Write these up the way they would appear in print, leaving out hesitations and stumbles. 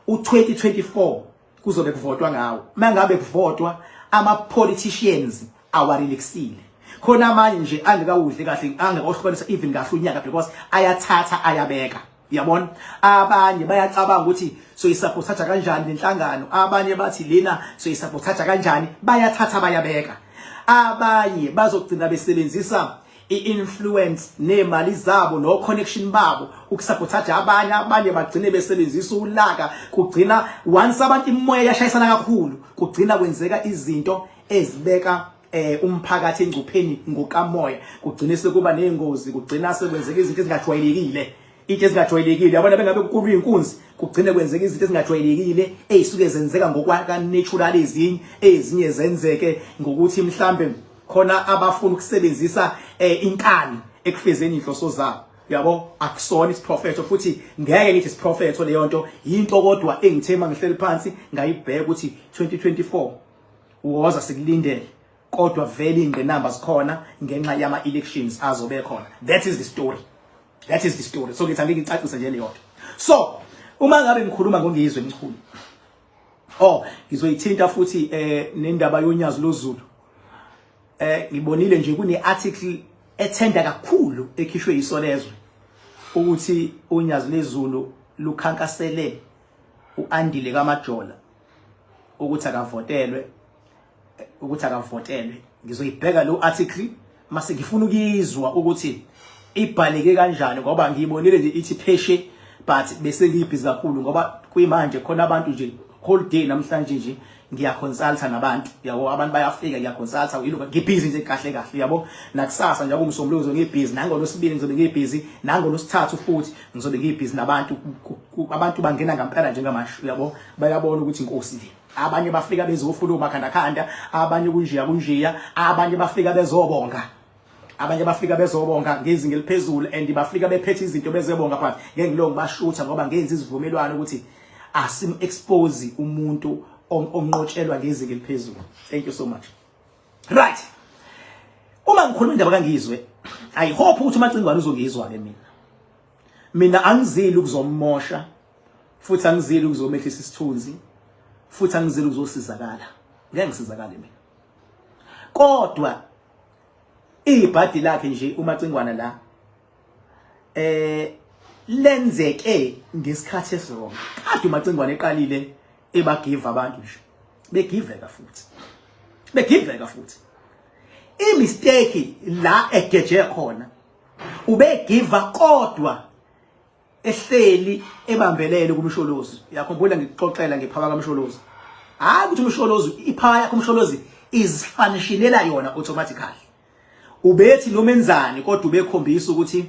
U2024 kuzobe kuvotwa ngawo. Mangabe kuvotwa, ama politicians awarelaxile. Khona amanye nje angekawudli kahle, angekawuhlukanisa even kahle unyaka, because ayathatha ayabeka. Uyabona, abanye bayacabanga ukuthi soyisupporta kanjani lenhlangano, abanye bathi lena soyisupporta kanjani, bayathatha bayabeka. Abanye bazogcina besebenzisa i-influence nemali zabo no connection babo ukusupporta abanye. Abanye bagcine besebenzisa ulaka. Kugcina once abantu imoya yashayisana kakhulu, kugcina kwenzeka izinto ezibeka umphakathi engcupheni ngokamoya. Kugcine sekuba nezingozi, kugcina sekwenzeka izinto ezingajwayelekile, into ezingajwayelekile. Yabona, bengabe kukulwa inkunzi, kugcine kwenzeka izinto ezingajwayelekile ezisuke zenzeka ngokwaka natural, ezinye zenzeke ngokuthi mhlambe khona abafuna ukusebenzisa inkani ekufezeni inhloso zabo. Yabo, akusona isiprofetho futhi ngeke ngithi isiprofetho leyo nto, into kodwa engithe mangihleli phansi ngayibheka ukuthi 2024 woza sikulindele, kodwa vele ingqinamba zikhona ngenxa yama elections azobe khona. That is the story, that is the story. So ngithi angike ngicacise nje leyo nto. So uma ngabe ngikhuluma ngoNgizwe Mchunu, oh, ngizoyithinta futhi nendaba yoNyazi loZulu. Ngibonile nje kune article ethenda kakhulu ekhishwe yiSolezwe ukuthi uNyazi lezulu lukhankasele uAndile kaMajola ukuthi akavotelwe, ukuthi akavotelwe. Ngizoyibheka lo article mase ngifuna ukuyizwa ukuthi ibhaleke kanjani, ngoba ngiyibonile nje ithi pheshe, but bese ngiyibhizi kakhulu, ngoba kuyimanje khona abantu nje whole day namhlanje nje ngiyaconsulta nabantu, yabo. Abantu bayafika, ngiyaconsulta, yilo ngibhizi nje kahle kahle, yabo. Nakusasa nje kumsombuluko ngizobe ngibhizi, nangolwesibili ngizobe ngibhizi, nangolwesithathu futhi ngizobe ngibhizi nabantu. Abantu bangena ngempela njengamashu, yabo, bayabona ukuthi inkosi le. Abanye bafika bezofuna umakhandakhanda, abanye kunjiya kunjiya, abanye bafika bezobonga, abanye bafika bezobonga ngezinga eliphezulu, and bafika bephethe izinto bezebonga, but ngeke ngiloko bashutha ngoba ngenza izivumelwano ukuthi asim expose umuntu onqotshelwa ngezinga eliphezulu. Thank you so much. Right, uma ngikhuluma indaba kaNgizwe, I hope ukuthi uMacingwane uzongizwa ke. Mina angizili ukuzomosha, futhi angizili ukuzomehlisa isithunzi, futhi angizili ukuzosizakala. Ngeke ngisizakale mina, kodwa ibhadi lakhe nje uMacingwana la lenzeke ngesikhathi esiwrong. Kade uMacingwane eqalile ebagive abantu nje, begiveka futhi begiveka futhi. I-mistake la egeje khona, ubegiva kodwa ehleli ebambelele kuMsholozi. Uyakhumbula ngikuxoxela ngepower kaMsholozi? Hayi, ukuthi uMsholozi, ipower yakhe uMsholozi izifunctionela yona automatically. Ubethi noma enzani, kodwa ubekhombisa ukuthi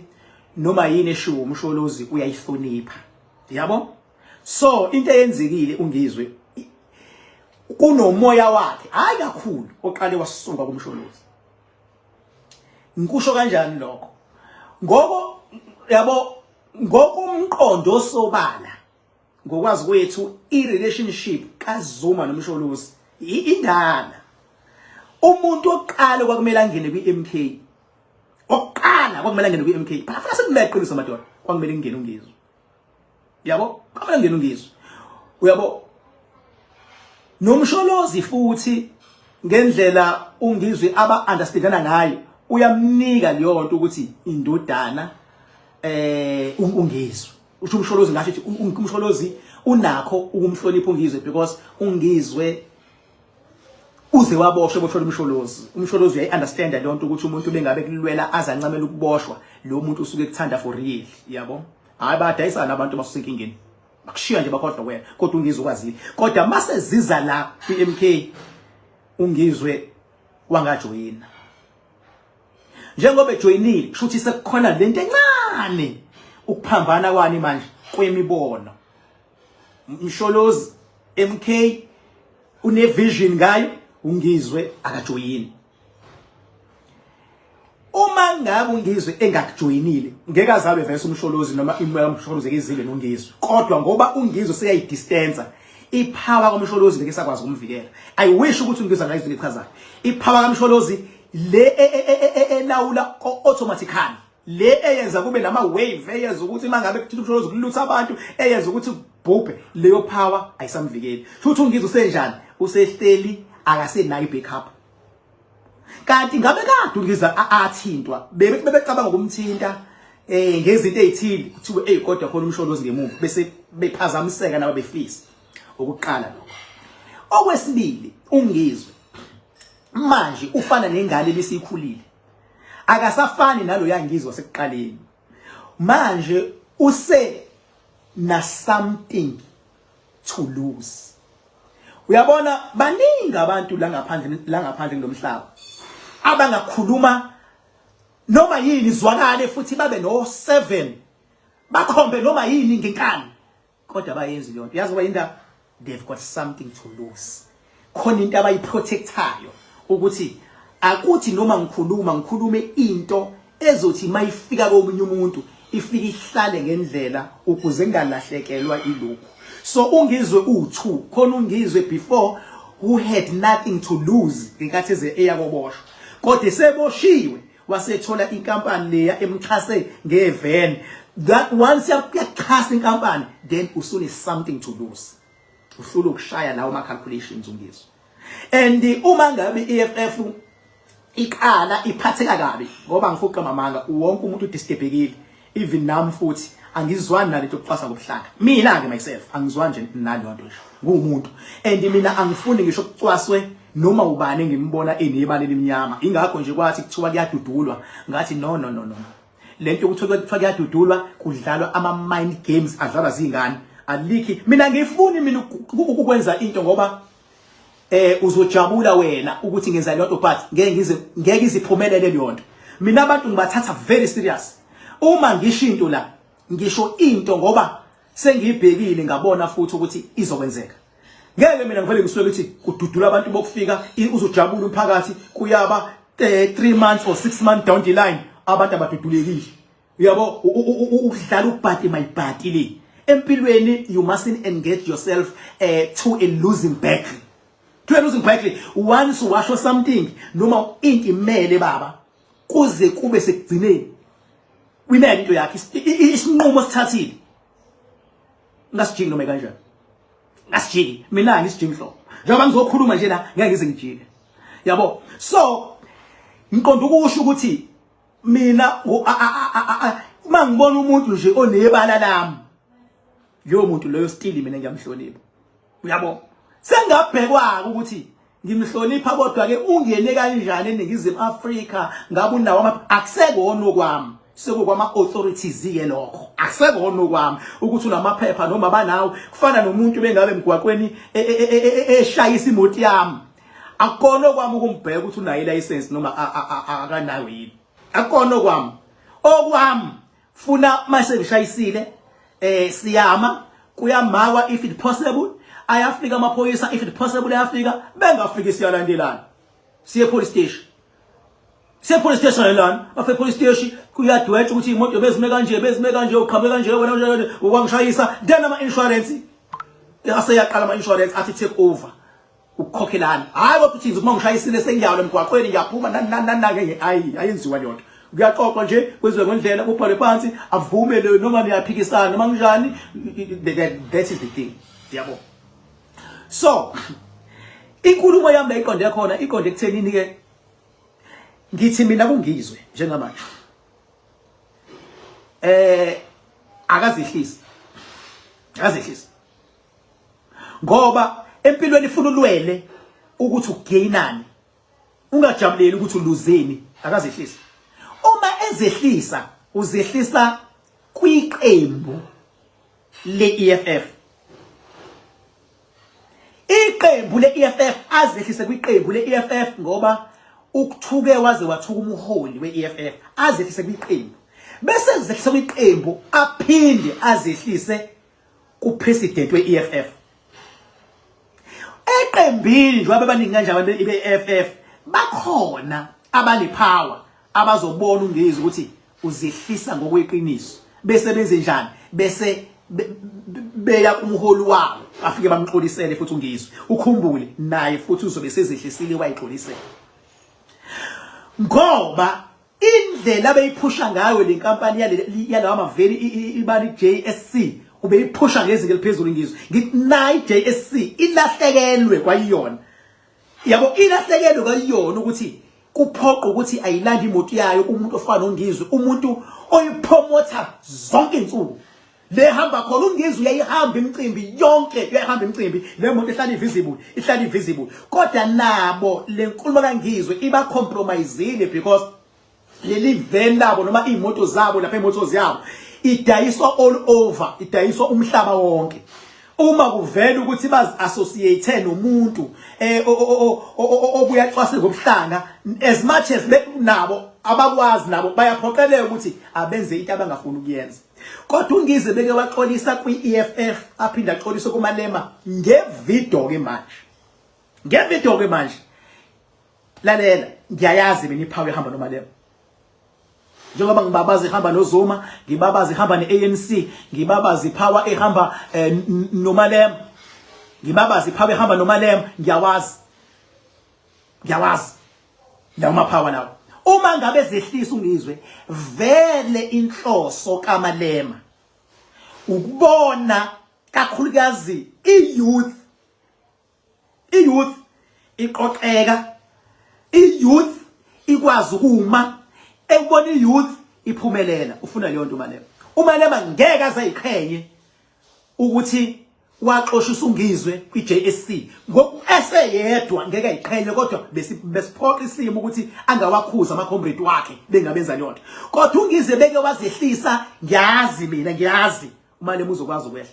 noma yini eshiwo uMsholozi uyayihlonipha, yabo. So into eyenzekile, uNgizwe kunomoya wakhe, hayi kakhulu, oqale wasuka kuMsholozi. Ngikusho kanjani lokho? Ngoko yabo, ngokumqondo sobala, ngokwazi kwethu, i-relationship kaZuma noMsholozi indala. Umuntu oqala kwakumele angene kwi-MK, oqala kwakumele angene kwi-MK, phela sekumele iqiniso madoda, kwakumele kungene uNgizwe, yabo, kwakumele kungene uNgizwe, uyabo. NoMsholozi futhi, ngendlela uNgizwe aba understandana ngayo, uyamnika leyo nto ukuthi indodana uNgizwe. Usho uMsholozi, ngasho ukuthi uMsholozi unakho ukumhlonipha uNgizwe, because uNgizwe uze waboshwa, eboshwa uMsholozi. UMsholozi uyayi-understanda leyo nto ukuthi umuntu bengabe kulwela azancamela ukuboshwa, lo muntu usuke ekuthanda for real, yabo. Hayi, bayadayisana abantu basusenkingeni, bakushiya nje, bakhohlwa wena, kodwa uNgizwe ukwazile. Kodwa mase ziza la kwi-MK, uNgizwe wangajoyina. Njengoba ejoyinile, kusho ukuthi sekukhona lento encane ukuphambana kwani manje kwemibono. Msholozi MK une vision ngayo, uNgizwe akajoyini. Uma ngabe uNgizwe engakujoyinile, ngeke azabe vese uMsholozi noma imoya kaMsholozi ezile noNgizwe, kodwa ngoba uNgizwe seyayidistancer, ipower kaMsholozi ngeke sakwazi ukumvikela. I wish ukuthi uNgizwe angayizwa into echazayo. Ipower kaMsholozi le elawula automatically. Le eyenza kube nama wave, eyenza ukuthi mangabe kuthiwa uMsholozi kulutha abantu, eyenza ukuthi kubhubhe, leyo power ayisamvikeli. Futhi uNgizwe usenjani? Usehleli, akasenayo i-backup. Kanti ngabe kade uNgizwe athintwa, bebethi bebecabanga ukumthinta ngezinto ezithile, kuthiwe ey kodwa khona uMsholozi ngemuva, bese bephazamiseka nabo befisa. Ukuqala lokho. Okwesibili, uNgizwe manje ufana nengane ebisikhulile, akasafani nalo yaNgizwe sekuqaleni. Manje use na something to lose. Uyabona, baningi abantu la ngaphandle kulomhlaba abangakhuluma noma yini izwakale, futhi babe no 7 bakhombe noma yini ngenkani, kodwa bayenzi leyo nto. Yazi ngoba indaba, they've got something to lose. Khona into abayiprotectayo ukuthi akuthi noma ngikhuluma, ngikhulume into ezothi mayifika komunye umuntu ifike ihlale ngendlela ukuze ngingalahlekelwa ilokhu. So uNgizwe u2 khona, uNgizwe before who had nothing to lose ngenkathi eze eyakoboshwa, kodwa eseboshiwe wasethola inkampani leya emxhase ngevan. That once yakuxhasa inkampani, then usune something to lose, uhlula ukushaya lawo ma calculations uNgizwe. And uma ngabe iEFF iqala iphatheka kabi, ngoba ngifuqa mamanga, wonke umuntu udisturbekile, even nami futhi angizwani nalento yokucwasa ngobuhlanga. Mina ke myself angizwani nje naleyo nto nje, ngumuntu, and mina angifuni ngisho ukucwaswe noma ubani engimbona enebala elimnyama. Ingakho nje kwathi kuthiwa kuyadudulwa, ngathi no, no, no, no, lento yokuthi kuthiwa kuyadudulwa kudlalwa ama mind games adlalwa zingane, alikhi. Mina ngifuni mina ukwenza into ngoba uzojabula wena ukuthi ngenza leyo nto, but ngeke ngize, ngeke iziphumelele leyo nto. Mina abantu ngibathatha very serious. Uma ngisho into la, ngisho into ngoba sengiyibhekile, ngabona futhi ukuthi izokwenzeka. Ngeke mina ngivele ngisuke ukuthi kududula abantu bokufika, uzojabula umphakathi, kuyaba 3 months or 6 months down the line abantu abadudulekile. Uyabo, ukudlala ubhati mayibhati le empilweni, you mustn't engage yourself to a losing battle, to a losing battle. Once washo something noma into, imele baba kuze kube sekugcineni, uyimele into yakhe. Isinqumo sithathile, ngasijiki noma kanjani, ngasijiki. Mina ngisijiki nhlobo, njengoba ngizokhuluma nje la, ngeke ngize ngijike, yabo. So ngiqonda ukusho ukuthi mina uma ngibona umuntu nje onebala lami, leyo muntu leyo still mina ngiyamhlonipha, uyabo. Sengabhekwa ukuthi ngimhlonipha, kodwa ke ungene kanjani eNingizimu Afrika, ngabe unawo, akusekona okwami, sekukwama authorities ke lokho. Akusekona okwami ukuthi unamaphepha noma banawo. Kufana nomuntu bengabe emgwaqweni eshayisa imoto yami, akukona okwami ukumbheka ukuthi unayo license noma akanayo yini, akukona okwami. Okwami funa mase ngishayisile, siyama, kuyamakwa if it possible, ayafika amaphoyisa if it possible, ayafika, bengafiki siyalandelana siye police station, siye police station lana. Bafike police station, kuyadwetshwa ukuthi imoto bezime kanje, bezime kanje, uqhamuke kanje wena nje ukwangishayisa. Then ama insurance aseyaqala, ama insurance athi take over ukukhokhelana. Hayi kodwa uthi uma ngishayisile sengiyalo emgwaqweni, ngiyaphuma nani nani nani nani, hayi, ayenziwa leyo nto. Kuyaxoxwa nje, kwenziwe ngendlela, kubhalwe phansi, avume leyo noma niyaphikisana noma kanjani. That is the thing, yabo. So inkulumo yami la iqonde khona, iqonde ekuthenini ke, ngithi mina kuNgizwe njengamanje akazehlisi, akazehlisi, ngoba empilweni ifuna ulwele ukuthi ugainani, ungajabuleli ukuthi uluzeni. Akazehlisi. Uma ezehlisa, uzehlisa kwiqembu le-EFF, iqembu le-EFF, azehlise kwiqembu le-EFF ngoba ukuthuke waze wathuka umholi we-EFF. Azehlise kwiqembu, bese ezehlise kwiqembu, aphinde azehlise kupresident we-EFF. Eqembini njengoba bebaningi kanje abantu be-EFF, bakhona abanepower abazobona uNgizwe ukuthi uzehlisa ngokweqiniso, bese benze njani? Bese beya kumholi wabo, afike bamxolisele futhi uNgizwe. Ukhumbule naye futhi uzobe sezehlisile, wayixolisela, ngoba indlela Indlela abeyiphusha ngayo le nkampani yalawa maveni ibani JSC ubeyiphusha ngezinga eliphezulu ngizwe. Ngithi nayi JSC ilahlekelwe kwayiyona. Yabo ilahlekelwe kwayiyona ukuthi kuphoqa ukuthi ayilande imoto yayo umuntu ofana noNgizwe, umuntu oyipromotha zonke insuku. Le hamba khona uNgizwe uyayihamba imicimbi yonke, uyayihamba imicimbi le moto ihlala ivisible, ihlala ivisible. Kodwa nabo le nkulumo kaNgizwe iba compromisile because leli van labo noma iy'moto zabo lapha iy'moto zabo idayiswa all over, idayiswa umhlaba wonke. Uma kuvela ukuthi bazi-associate nomuntu obuya cwase ngobuhlanga as much as nabo abakwazi nabo bayaphoqeleka ukuthi abenze into abangafuni ukuyenza. Kodwa uNgizwe beke waxolisa kwi-EFF aphinde axolise kuMalema ngevideo ke manje. Ngevideo ke manje. Lalela, ngiyayazi mina iphawu ehamba noMalema. Njengoba ngibabaza ihamba noZuma, ngibabaza ihamba ne-ANC, ngibabaza iphawa ehamba noMalema. Ngibabaza iphawa ehamba noMalema, ngiyawazi. Ngiyawazi. Lawo maphawa lawo. Uma ngabe zehlisa uNgizwe, vele inhloso kaMalema ukubona kakhulukazi i-youth i-youth iqoqeka i-youth ikwazi ukuma ekubona i-youth iphumelela ufuna leyo nto uMalema. UMalema ngeke aze ayiqhenye ukuthi waxoshisa uNgizwe kwi-JSC eseyedwa ngeke ayiqhenye kodwa besiphoqa isimo ukuthi angawakhuza ama-comrade wakhe bengabenza leyo nto. Kodwa uNgizwe beke wazehlisa, ngiyazi mina, ngiyazi uMalema uzokwazi ukwehla.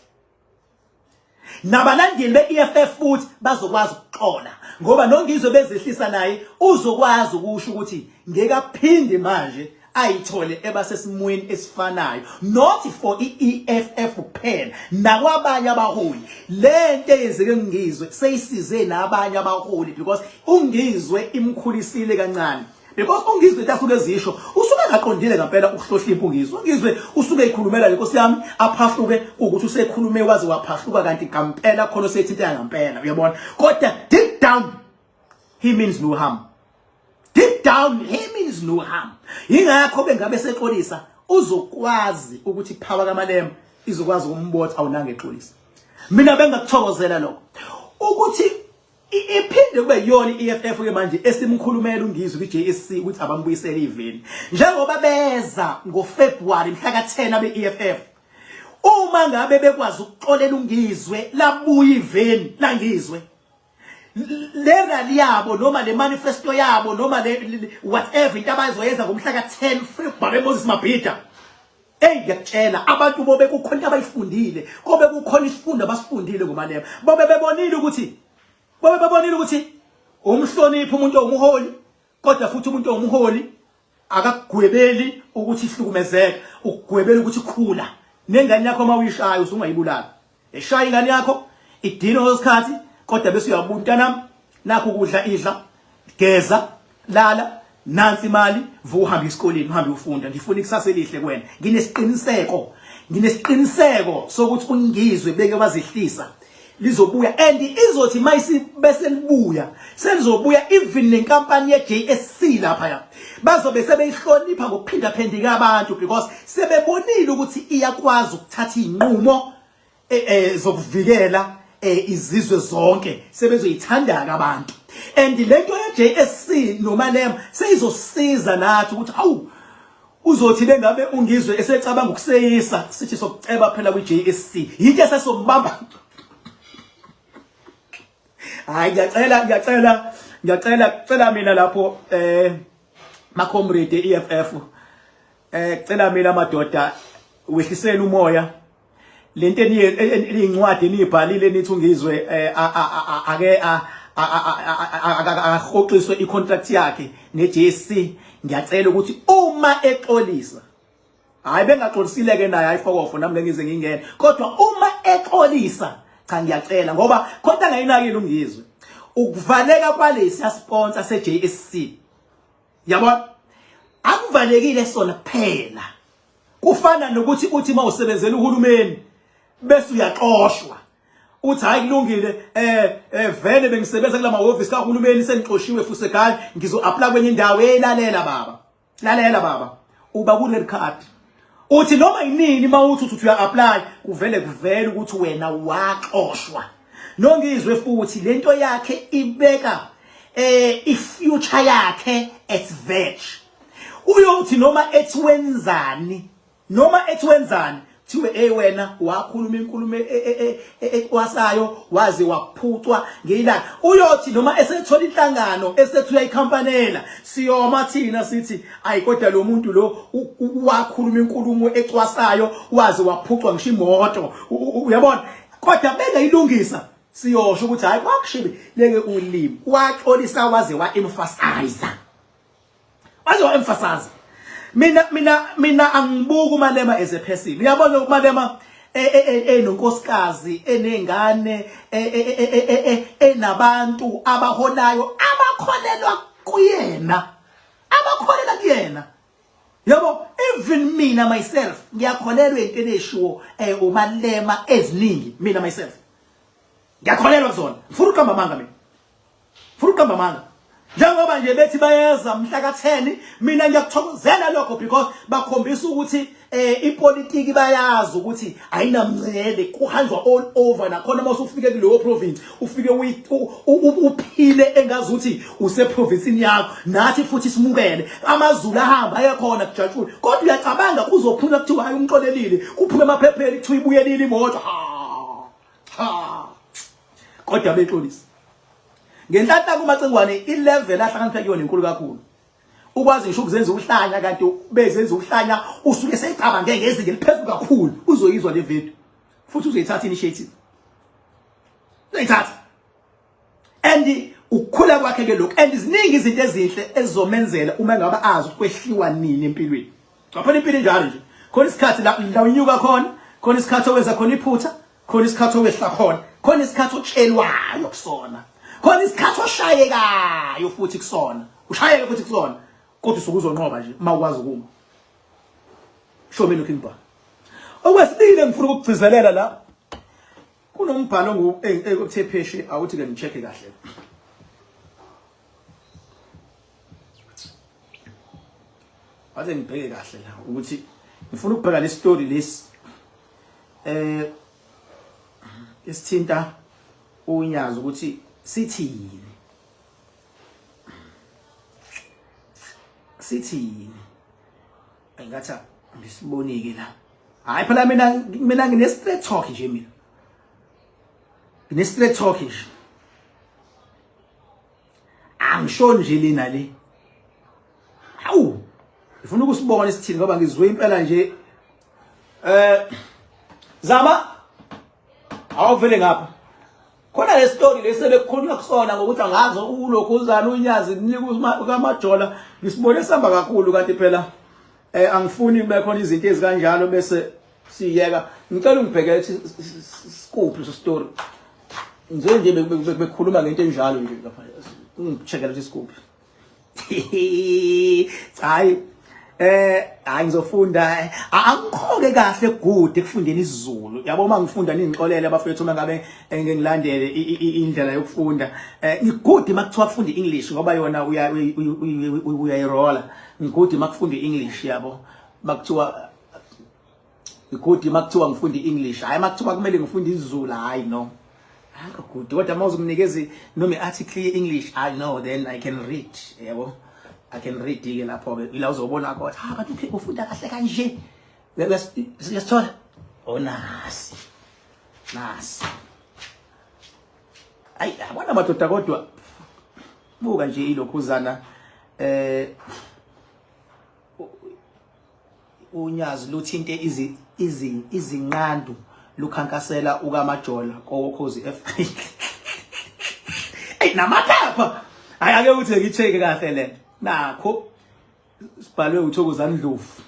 Nabalandeli be-EFF futhi bazokwazi ukuxola ngoba noNgizwe bezehlisa naye uzokwazi ukusho ukuthi ngeke aphinde manje ayithole ebasesimweni esifanayo, not for i-EFF kuphela nakwabanye abaholi. Lento eyenzeke kuNgizwe seyisize nabanye abaholi because uNgizwe imkhulisile kancane. Because uNgizwe into asuke ezisho usuke engaqondile ngempela ukuhlohla uNgizwe. UNgizwe usuke ekhulumela le Nkosi yami aphahluke ukuthi usekhulume waze waphahluka kanti ngempela khona osethinteka ngempela uyabona. Kodwa deep down he means no harm. Deep down he means no harm. Yingakho bengabe sexolisa uzokwazi ukuthi power kaMalema izokwazi ukumbotha awunange exolisa. Mina bengakuthokozela lokho. Ukuthi iphinde kube yiyona i-EFF ke manje esimkhulumela uNgizwe kwi-JSC ukuthi abambuyisele iveni njengoba beza ngoFebruary mhla ka-10 abe-EFF. Uma ngabe bekwazi ukuxolela uNgizwe labuya iveni laNgizwe, le rally yabo noma le manifesto yabo noma le whatever into abazoyenza ngomhla ka-10 February Moses Mabhida, Ey ngiyakutshela abantu bobe kukhona into abayifundile, kobe kukhona isifundo abasifundile ngoMalema. Bobe bebonile ukuthi bobe bebonile ukuthi umhloniphi umuntu owumholi, kodwa futhi umuntu owumholi akakugwebeli ukuthi ihlukumezeka, ukugwebela ukuthi khula. Nengane yakho uma uyishaya usungayibulala. Eshaya ingane yakho idinwe ngesikhathi kodwa bese uyabuya mntanami nakho ukudla idla geza lala nansi imali vuka uhambe esikoleni uhambe ufunda ngifuna ikusasa elihle kuwena. Nginesiqiniseko, nginesiqiniseko sokuthi uNgizwe beke wazehlisa lizobuya and izothi mayisi bese libuya selizobuya even nenkampani ye-JSC lapha ya bazobe sebeyihlonipha ngokuphindaphendika abantu because sebebonile ukuthi iyakwazi ukuthatha izinqumo zokuvikela izizwe zonke sebezoyithanda-ke abantu. And lento ye-JSC noMalema seyizosiza nathi ukuthi hawu uzothi bengabe uNgizwe esecabanga ukuseyisa sithi sokuceba phela kwi-JSC yinto esesobamba. Hayi ngiyacela, ngiyacela, ngiyacela, cela mina lapho ma comrade EFF cela mina madoda wehliseni umoya lento eniyincwadi eniyibhalile nithi uNgizwe ake akahoxiswe icontract yakhe ne-JSC. Ngiyacela ukuthi uma exolisa, hayi bengaxolisile ke naye ayifokofo nami ngize ngingene, kodwa uma exolisa cha ngiyacela ngoba khona angayinakile uNgizwe ukuvaleka kwalesi sponsor se-JSC yabona akuvalekile sona kuphela. Kufana nokuthi uthi mawusebenzela uhulumeni bese uyaxoshwa uthi hayi kulungile vele bengisebenza kulama hhovisi kahulumeni sengixoshiwe fusekhaya ngizo apply kwenye indawo. Elalela baba. Lalela baba, uba ku red card. Uthi noma yinini mawuthi uthi uya apply kuvele kuvele ukuthi wena waxoshwa. Nongizwe futhi lento yakhe ibeka eh ifuture yakhe at verge. Uyothi noma ethi wenzani noma ethi wenzani kuthiwe hey wena wakhuluma inkulumo e, e, e, ecwasayo waze waphucwa ngelanga uyothi noma esethola inhlangano esethula ikhampanela siyoma thina sithi ayi kodwa lo muntu lo wakhuluma inkulumo ecwasayo waze waphucwa ngisho imoto uyabona kodwa bengayilungisa siyosho ukuthi hayi kwakushibe leke ulimi waxolisa waze wa-emphasize waze wa-emphasize mina mina mina angibuki uMalema as a person uyabona uMalema enonkosikazi enengane enabantu abaholayo abakholelwa kuyena abakholelwa kuyena yabo even mina myself ngiyakholelwa entweni eshiwo eh uMalema eziningi mina myself ngiyakholelwa kuzona ngifuna uqamba amanga mina Funa uqamba amanga. Njengoba nje bethi bayeza mhla ka-10 mina ngiyakuthokozela lokho because bakhombisa ukuthi eh ipolitiki bayazi ukuthi ayinamncele kuhanjwa all over nakhona uma usufike kuleyo province ufike uphile engazuthi useprovinsini yakho nathi futhi simukele amaZulu ahamba ayekhona kujatshule kodwa uyacabanga kuzophuma kuthiwa hayi umxolelile kuphume emaphepheni kuthiwa ibuyelile imoto ha ha kodwa bexolisa Ngenhlanhla kuMacingwane ilevel ahlakaniphe kuyona inkulu kakhulu. Ukwazi ngisho ukuzenza uhlanya kanti bezenza uhlanya usuke seyicabange ngezinga eliphezulu kakhulu uzoyizwa le video futhi uzoyithatha initiative. Uzoyithatha. And ukukhula kwakhe ke lokhu and ziningi izinto ezinhle ezizomenzela uma ngabe azi ukuthi kwehliwa nini empilweni. Qaphela impilo injalo nje. Khona isikhathi la la unyuka khona, khona isikhathi owenza khona iphutha, khona isikhathi owehla khona, khona isikhathi otshelwayo kusona. Khona isikhathi oshayekayo futhi kusona. Ushayeke futhi kusona. Kodwa usuke uzonqoba nje uma ukwazi ukuma. Show me looking back. Okwesibili engifuna ukugcizelela la kunombhalo ongu ekuthe pheshe awuthi ke ngicheck kahle. Ake ngibheke kahle la ukuthi ngifuna ukubheka le story lesi eh isithinta unyazi ukuthi sithini sithini engathi ngisibonike la hayi phela mina mina ngine straight talk nje mina ngine straight talk nje angisho nje lena le hawu ngifuna ukusibona isithini ngoba ngizwe impela nje eh zama awuvele ngapha khona le story lesebekukhulunywa kusona ngokuthi angazi ulokhu uzana unyazi kunika ukaMajola ngisibone sihamba kakhulu kanti phela eh angifuni kube khona izinto ezikanjalo bese siyeka ngicela ungibhekele sikuphi leso story nje nje bekhuluma ngento enjalo nje lapha ungicheckela ukuthi sikuphi hayi eh hayi ngizofunda angikhoke kahle good ekufundeni isiZulu yabo uma ngifunda ningixolele abafethu uma ngabe ngilandele indlela yokufunda eh ngigood makuthiwa kufunda iEnglish ngoba yona uyayirola ngigood makufunda iEnglish yabo makuthiwa Good makuthiwa ngifunda iEnglish. Hayi makuthiwa kumele ngifunde isiZulu, hayi no. Akho good. Kodwa uma uzomnikeza noma iarticle ye-English, I know then I can read. Yebo. I can read ke lapho ke. Ila uzobona kodwa, ha kanti ufunda kahle kanje. Uyasithola? Oh nasi. Nasi. Ayi yabona madoda kodwa buka nje ilokhuzana eh Unyazi luthinte izi izi izinqandu lukhankasela ukaMajola koWokhozi FM. Ey namaphepha. Hayi ake uthi ngicheck kahle le. Nakho sibhalwe uThokozani Ndlovu.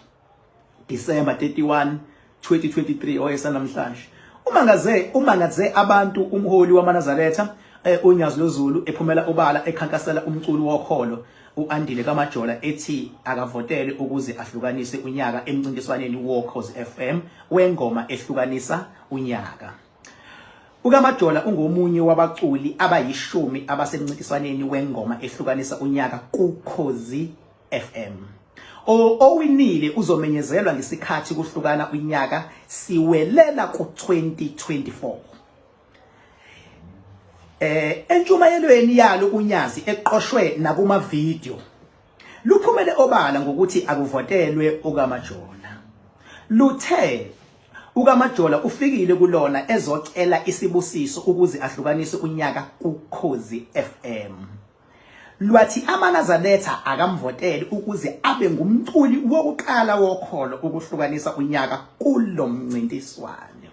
December 31 2023 oyesanamhlanje. Uma ngaze uma ngaze abantu umholi wamaNazaretha eh, uNyazi loZulu ephumela obala ekhankasela umculi wokholo uAndile kaMajola ethi akavotele ukuze ahlukanise unyaka emncintiswaneni woKhozi FM wengoma ehlukanisa unyaka. UKaMajola ungomunye wabaculi abayishumi abasemncintiswaneni wengoma ehlukanisa unyaka kuKhozi FM. Owinile uzomenyezelwa ngesikhathi kuhlukana unyaka siwelela ku-2024. Entshumayelweni yalo uNyazi eqoshwe nakuma video luphumele obala ngokuthi akuvotelwe uKaMajola. Luthe uKaMajola ufikile kulona ezocela isibusiso ukuze ahlukanise unyaka kuKhozi FM. Lwathi amaNazaretha akamvotele ukuze abe ngumculi wokuqala wokholo ukuhlukanisa unyaka kulo mncintiswano.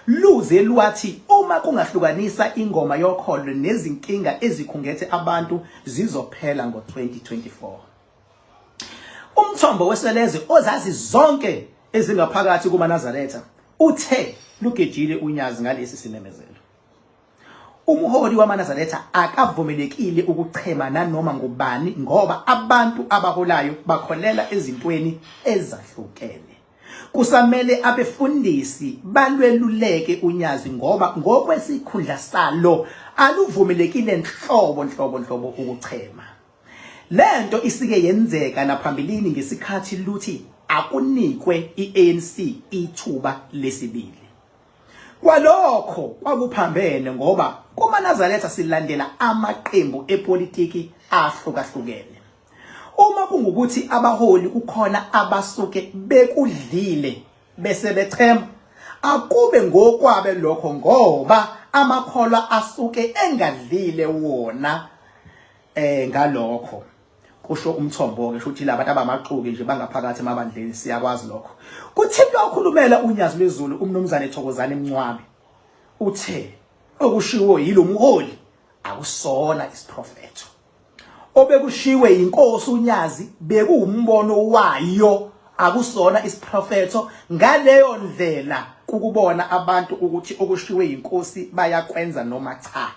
Luze lwathi uma kungahlukanisa ingoma yokholo nezinkinga ezikhungethe abantu zizophela ngo-2024. Umthombo weSolezwe ozazi zonke ezingaphakathi kumaNazaretha uthe lugejile uNyazi ngalesi simemezelo. Umholi wamaNazaretha akavumelekile ukuchema nanoma ngubani ngoba abantu abaholayo bakholela ezintweni ezahlukene. Kusamele abefundisi balweluleke uNyazi ngoba ngokwesikhundla salo aluvumelekile nhlobo nhlobo nhlobo ukuchema. Lento isike yenzeka naphambilini ngesikhathi luthi akunikwe iANC ithuba lesibili. Kwalokho kwakuphambene ngoba kumaNazaretha silandela amaqembu epolitiki ahlukahlukene. Uma kungukuthi abaholi kukhona abasuke bekudlile bese bechema, akube ngokwabe lokho ngoba amakholwa asuke engadlile wona ngalokho. Kusho umthombo ke shuthi labantu abamaxuki nje bangaphakathi emabandleni siyakwazi lokho. Kuthintwa ukhulumela uNyazi lwezulu uMnumzane Thokozani Mncwabe uthe okushiwo yilomholi akusona isiprofetho. Obekushiwe yinkosi uNyazi bekuwumbono wayo akusona isiprofetho ngaleyo ndlela kukubona abantu ukuthi okushiwe yinkosi bayakwenza noma cha.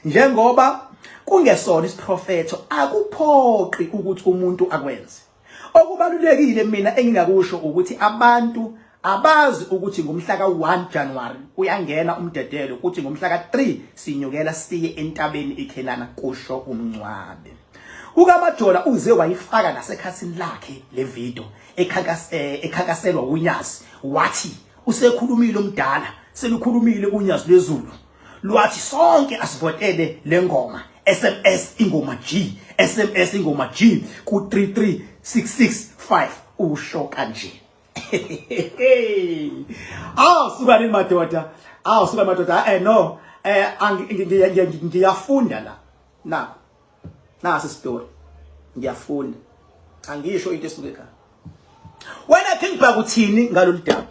Njengoba kungesona isiprofetho akuphoqi ukuthi umuntu akwenze. Okubalulekile mina engingakusho ukuthi abantu abazi ukuthi ngomhla ka-1 January uyangena umdedelo kuthi ngomhla ka-3 sinyukela siye entabeni iKhenana, kusho uMncwabe. UKaMajola uze wayifaka nasekhasini lakhe le video ekhankaselwa uNyazi, wathi usekhulumile umdala, selukhulumile uNyazi lwezulu lwathi sonke asivotele le ngoma SMS ingoma G SMS ingoma G ku 33665 usho kanje. Aw suka nini madoda, aw suka madoda, no ngiyafunda la nakho nasi story ngiyafunda angisho into esuke ekhaya. Wena King Bhaka uthini ngalolu daba?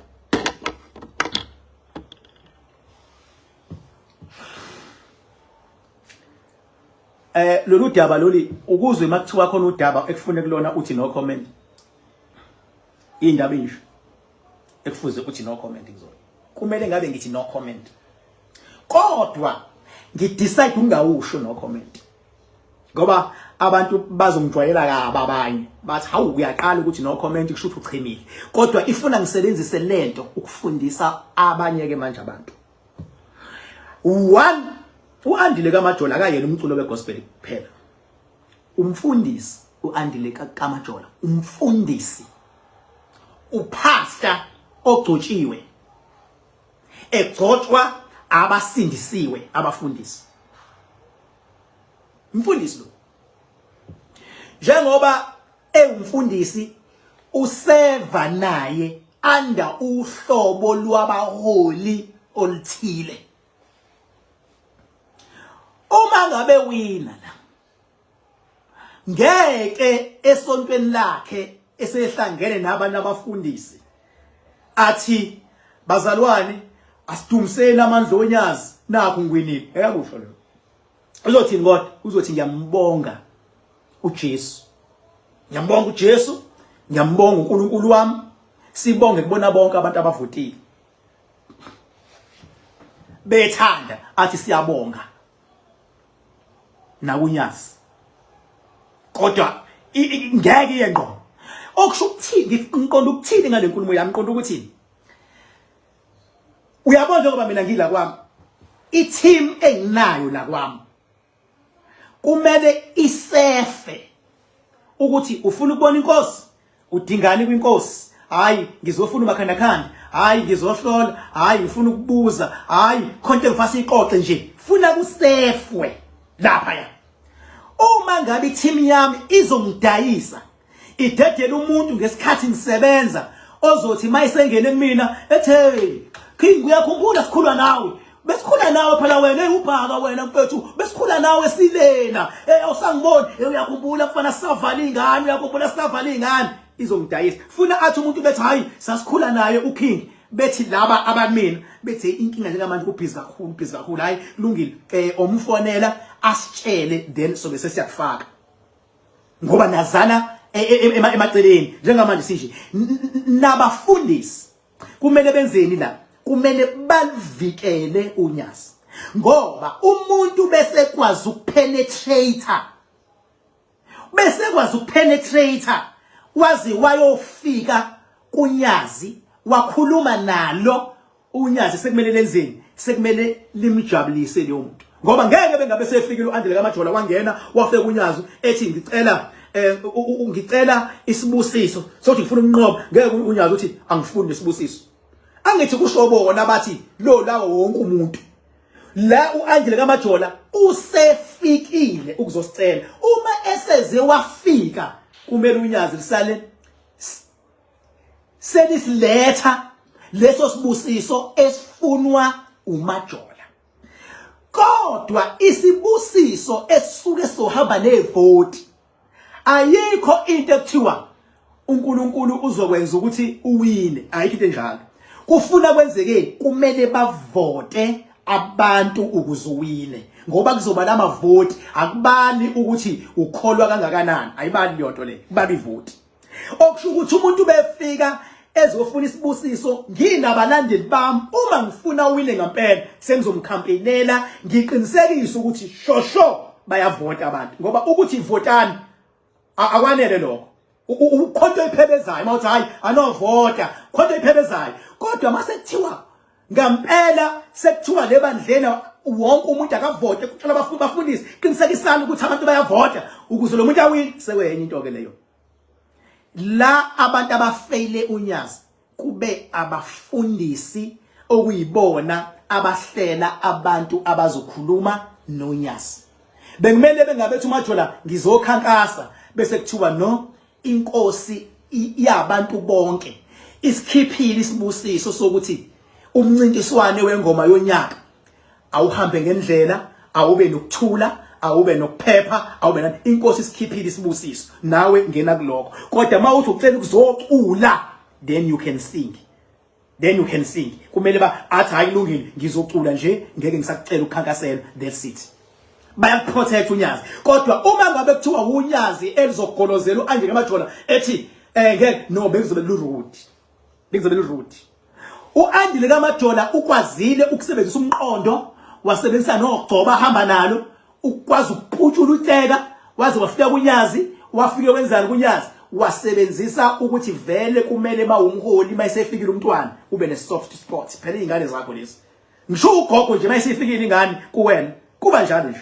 Lolu daba loli ukuzwe makuthiwa khona udaba ekufune kulona uthi no comment. Indaba isho ekufuze uthi no comment kuzona. Kumele ngabe ngithi no comment. Kodwa ngidecide ukungawusho no comment. Ngoba abantu bazongijwayela kabi abanye bathi hawu uyaqala ukuthi no comment kusho ukuthi uchemile. Kodwa ifuna ngisebenzise lento ukufundisa abanye ke manje abantu. One, uAndile kaMajola akayena umculo wegospel kuphela. Umfundisi uAndile kaMajola, umfundisi, upastor ogcotshiwe, egcotshwa abasindisiwe abafundisi. Umfundisi lo njengoba ewumfundisi useva naye under uhlobo lwabaholi oluthile. Uma ngabe wina la ngeke esontweni lakhe esehlangene nabantu abafundisi athi bazalwane asidumiseni amandla onyazi nakhu ngwinile. Eyakusho lo uzothini? Kodwa uzothi ngiyambonga uJesu, ngiyambonga uJesu, ngiyambonga uNkulunkulu wami, sibonge kubona bonke abantu abavotile bethanda, athi siyabonga nakunyazi. Kodwa ngeke iye ngqo. Okusho ukuthini? Ngiqonda ukuthini ngale nkulumo yami? Ngiqonda ukuthi uyabona njengoba mina ngila kwami, i-team enginayo la kwami kumele isefe ukuthi ufuna ukubona inkosi. Udingani kwinkosi? Hayi ngizofuna umakhandakhanda, hayi ngizohlola, hayi ngifuna ukubuza, hayi khona into engifasa ixoxe nje. Funa kusefwe lapha ya. Uma ngabe i-team yami izongidayisa idedele umuntu ngesikhathi ngisebenza ozothi mayisengene kumina ethe King uyakhumbula sikhula nawe besikhula nawe phela wena hey ubhaka wena mfethu besikhula nawe silena hey awusangiboni hey uyakhumbula kufana sisavala ingane uyakhumbula sisavala ingane izongidayisa funa athi umuntu bethi hayi sasikhula naye uKing bethi laba abamina bethi inkinga njengamanje ubhizi kakhulu ubhizi kakhulu hayi kulungile eh omfonela asitshele then sobe sesiyakufaka ngoba nazana e, e, e, emaceleni njengamanje sinje nabafundisi kumele benzeni la kumele bavikele unyazi ngoba umuntu bese kwazi ukupenetrate bese kwazi ukupenetrate wazi wayofika kunyazi wakhuluma nalo unyazi sekumele lenzeni sekumele limjabulise leyo muntu ngoba ngeke bengabe sefikile uAndile kaMajola wangena wafika unyazi ethi ngicela eh ngicela isibusiso sokuthi ngifuna ukunqoba ngeke unyazi uthi angifuni isibusiso angithi kusho bona bathi lo lawo wonke umuntu la uAndile kaMajola usefikile ukuzosicela uma eseze wafika kumele unyazi lisale selisiletha leso sibusiso esifunwa uMajola kodwa isibusiso esisuke sohamba nevoti ayikho into ekuthiwa uNkulunkulu uzokwenza ukuthi uwine ayikho into enjalo kufuna kwenzeke kumele bavote abantu ukuze uwine ngoba kuzoba lamavoti akubali ukuthi ukholwa kangakanani ayibali leyo nto le kubala ivoti okusho ukuthi umuntu befika ezofuna isibusiso nginabalandeli bami uma ngifuna uwine ngempela sengizomkhampeyinela ngiqinisekise ukuthi shosho bayavota abantu ngoba ukuthi votani akwanele lokho ukhonto iphebezayo mawuthi hayi anovota khonto iphebezayo kodwa mase kuthiwa ngampela sekuthiwa lebandleni wonke umuntu akavote kuthola bafundisi qinisekisani ukuthi abantu bayavota ukuze lo muntu awine sekwenye into ke leyo la abantu abafeyile unyazi kube abafundisi okuyibona abahlela abantu abazokhuluma nonyazi bekumele bengabethi umajola ngizokhankasa bese kuthiwa no inkosi yabantu bonke isikhiphile isibusiso sokuthi umncintiswane wengoma yonyaka awuhambe ngendlela awube nokuthula awube nokuphepha awube nani inkosi isikhiphile isibusiso nawe ngena kulokho kodwa uma uthi ucela ukuzocula then you can sing then you can sing kumele ba athi hayi kulungile ngizocula nje ngeke ngisakucela ukukhankasela that's it bayakuprotect unyazi kodwa uma ngabe kuthiwa unyazi elizogolozela uAndile Majola ethi eh ngeke no bekuzobe lurude bekuzobe lurude uAndile kaMajola ukwazile ukusebenzisa umqondo wasebenzisa nogcoba hamba nalo ukwazi ukuputshula uceka waze wafika kunyazi wafike wenzani kunyazi wasebenzisa ukuthi vele kumele mawumholi mayisefikile umntwana ube ne soft spot phela izingane zakho lezi ngisho ugogo nje mayisefikile ingane kuwena kuba njalo nje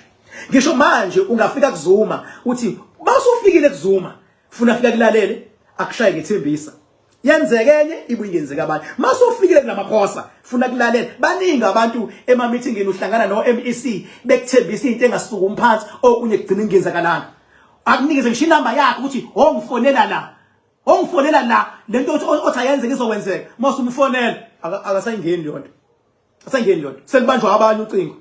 ngisho manje ungafika kuzuma uthi basufikile kuzuma funa fika kulalele akushaye ngethembisa yenzeke enye ibuye ingenzeka abanye masufikile kulamaphosa funa kulalela baningi abantu ema meetingini uhlangana no MEC bekuthembisa into engasuka umphansi okunye kugcina ingenzakalanga akunikeze ngisho inamba yakhe ukuthi ongifonela la ongifonela la lento othi ayenzeke izokwenzeka masumfonela akasayingeni leyo nto asayingeni leyo nto selibanjwa abanye ucingo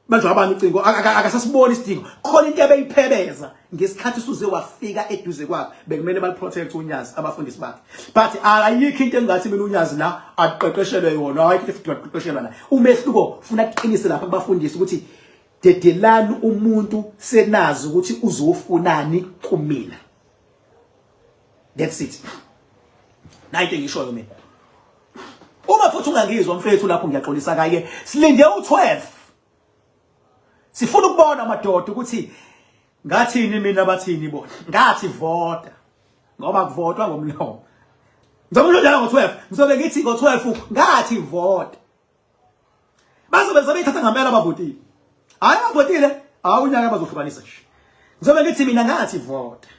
Manje wabani ucingo akasasiboni isidingo khona into ebeyiphebeza ngesikhathi usuze wafika eduze kwakhe bekumele baliprotect unyazi abafundisi bakhe but ayikho into engathi mina unyazi la aqeqeshelwe yona ayikho into efuthi aqeqeshelwa la umehluko funa kuqinise lapha kubafundisi ukuthi dedelani umuntu senazi ukuthi uzofunani kumina that's it nayi into engishoyo mina uma futhi ungangizwa mfethu lapho ngiyaxolisa kaye silinde u12 sifuna ukubona madoda ukuthi ngathini mina bathini bona ngathi vota ngoba kuvotwa ngomlomo ngizobe njalo ngo-12 ngizobe ngithi ngo-12 ngathi vota bazobe sebeyithatha ngempela abavotile hayi abavotile hayi unyaka bazohlukanisa nje ngizobe ngithi mina ngathi vota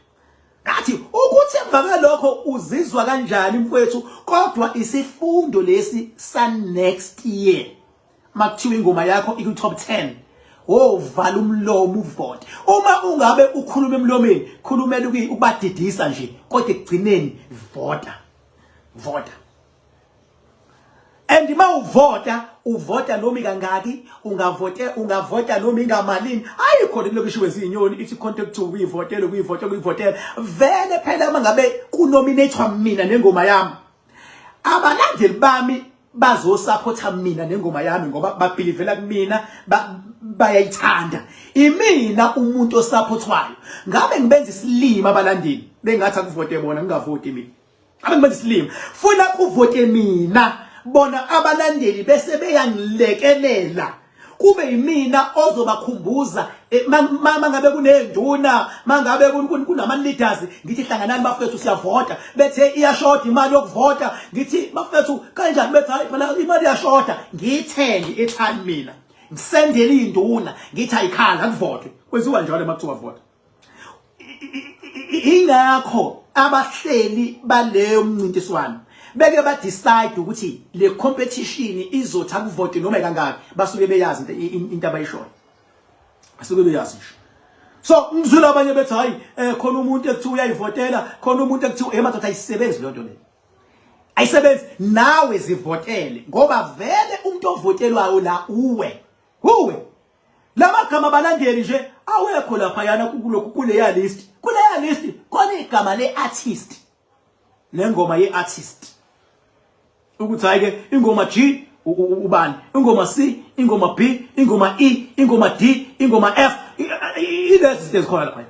Ngathi ukuthi emva kwalokho uzizwa kanjani mfowethu, kodwa isifundo lesi sa next year makuthiwa ingoma yakho iku top 10, wovala umlomo uvote. Uma ungabe ukhuluma emlomeni, khulumela ukubadidisa nje, kodwa ekugcineni vota, vota. And uma uvota, uvota noma kangaki, ungavote, ungavota noma ingamalini. Ayikho le lokishiwe izinyoni ithi contact to kuyivotela, kuyivotela, kuyivotela. Vele phela uma ngabe kunominatewa mina nengoma yami, abalandeli bami bazosupporta mina nengoma yami ngoba babhilivela kumina, bayayithanda. Imina umuntu osupportwayo. Ngabe ngibenza isilima abalandeli bengathi akuvote bona, ngingavoti mina. Abantu benza isilima. Funa kuvote mina, bona abalandeli bese beyangilekelela. Kube yimina ozobakhumbuza, mama ngabe kunenduna, mangabe kunama leaders, ngithi hlanganani bafethu, siyavota. Bethe iyashoda imali yokuvota, ngithi bafethu kanjani? Bethe hayi phela imali iyashoda, ngiyithenge i-airtime mina, ngisendele induna, ngithi ayikhala akuvotwe. Kwenziwa njalo makuthiwa vota. Ingakho abahleli baleyo mncintiswano beke ba decide ukuthi le competition izothi akuvote noma kangaki, basuke beyazi into abayishoyo, basuke beyazi nje. So ngizwile abanye bethi hayi, khona umuntu ekuthiwa uyayivotela, khona umuntu ekuthiwa, emadoda, ayisebenzi leyo nto leyo, ayisebenzi. Nawe zivotele, ngoba vele umuntu ovotelwayo la uwe, uwe. Lamagama abalandeli nje awekho lapha yana kulokhu, kuleya list, kuleya list khona igama le artist nengoma ye artist, ukuthi hayi ke ingoma G ubani, ingoma C, ingoma B, ingoma E, ingoma D, ingoma F, ilezi zinto ezikhona lapha.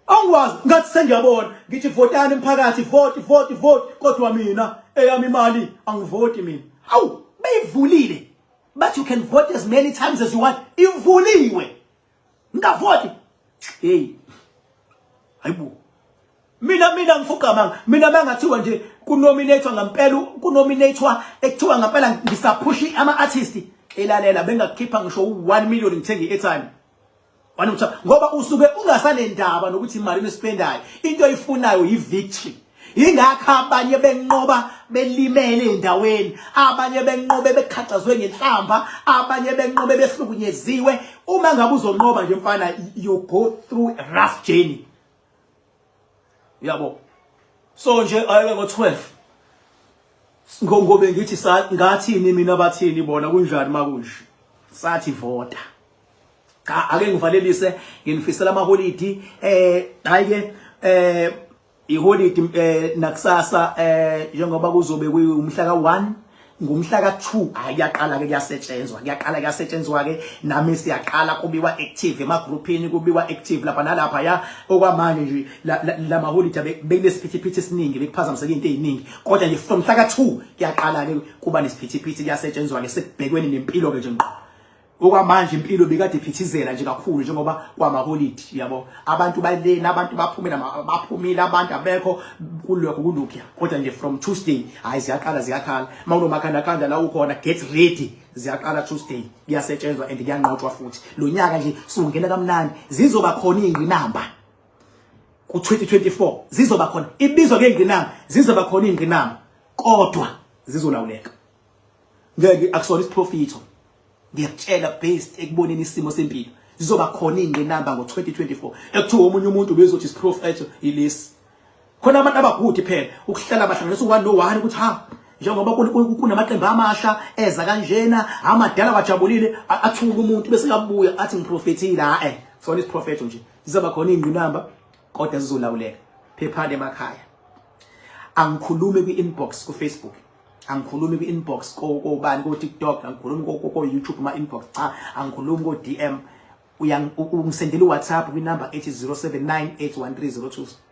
Angikwazi, ngathi sengiyabona, ngithi votani emphakathi, vote, vote, vote, kodwa mina eyami imali angivoti mina. Awu, beyivulile, but you can vote as many times as you want. Ivuliwe, ngavoti. Hey, hayibo, mina ngifuqamanga mina. Mangathiwa nje kunominatewa ngempela, kunominatewa ekuthiwa ngempela ngisaphusha ama artist, elalela, bengakhipha ngisho u1 million ngithenge i-airtime. Wena, ngoba usuke ungasanendaba nokuthi imali onispendayo, into oyifunayo yi-victory. Ingakho abanye benqoba belimele endaweni, abanye benqobe bekhacazwe ngenhlamba, abanye benqobe behlukunyeziwe. Uma ngabe uzonqoba nje mfana, you go through a rough journey, yabo. So nje ayeke ngo-12 ngobe ngithi ngathini mina, bathini bona, kunjani makunje, sathi vota. Cha, ake ngivalelise, nginifisela amaholidi. Hayi ke, iholidi nakusasa, njengoba kuzobe kuyumhla ka1, ngumhla ka2, hayi kuyaqala ke, kuyasetshenzwa, kuyaqala kuyasetshenzwa ke. Nami siyaqala, kubiwa active emagroupini, kubiwa active lapha nalapha ya. Okwamanje nje la maholidi bekunesiphithiphithi esiningi, bekuphazamiseka into eziningi, kodwa nje from mhla ka2 kuyaqala ke kuba nesiphithiphithi, kuyasetshenzwa ke, sekubhekweni nempilo ke nje ngqo. Okwamanje impilo bekade iphithizela nje kakhulu njengoba kwamaholidi, yabo, abantu balena, abantu baphumile, baphumile, abantu abekho kulokho kulokhuya, kodwa nje from Tuesday hayi ziyaqala ziyakhala. Mawunomakhandakhanda la ukhona, get ready, ziyaqala Tuesday, kuyasetshenzwa and kuyanqotshwa futhi. Lo nyaka nje sungena kamnandi, zizoba khona izingqinamba ku-2024, zizoba khona, ibizwa ngengqinamba, zizoba khona izingqinamba, kodwa zizolawuleka. Ngeke, akusona isiprofitho, ngiyakutshela based ekuboneni isimo sempilo, zizoba khona izingqinamba ngo-2024 ekuthiwa omunye umuntu bezothi isiprofetho yilesi. Khona abantu abagudi phela ukuhlala bahlanganisa u-1 no-1 ukuthi ha, njengoba kunamaqembu amasha eza kanjena, amadala bajabulile, athuka umuntu bese yabuya athi ngiprofethile. Ha sona isiprofetho nje, zizoba khona izingqinamba kodwa zizolawuleka. Phephane emakhaya. Angikhulumi kwi-inbox ku-Facebook, angikhulumi kwi-inbox kobani, ko-TikTok, angikhulumi ko-YouTube ma-inbox, cha, angikhulumi ko-DM. Ungisendela u-WhatsApp kwinamba ethi 079 813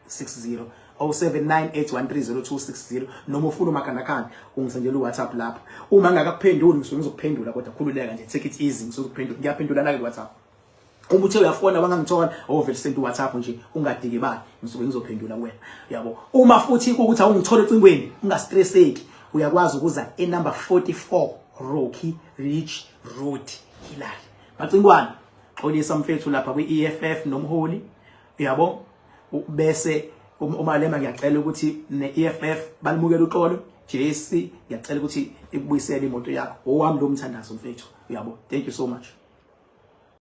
0260, 079 813 0260, noma ufuna umakhandakhanda, ungisendela u-WhatsApp lapho. Uma ngingakakuphenduli, ngisuke ngizokuphendula, kodwa khululeka nje, take it easy, ngizokuphendula, ngiyaphendula na ku-WhatsApp. Uma uthe uyafona wangangithola, ovele send uWhatsApp nje, ungadikibali, ngisuke ngizophendula kuwena, yabo. Uma futhi ukuthi awungithola ecingweni, ungastresseki, uyakwazi ukuza enumber 44 Rocky Ridge Road, Hillary. Macingwane, xolisa mfethu lapha kwi-EFF nomholi, uyabo. Bese uMalema ngiyacela ukuthi ne-EFF balimukele uxolo. JSC ngiyacela ukuthi ikubuyisele imoto yakho. Owami lo mthandazo mfethu, uyabo. Thank you so much.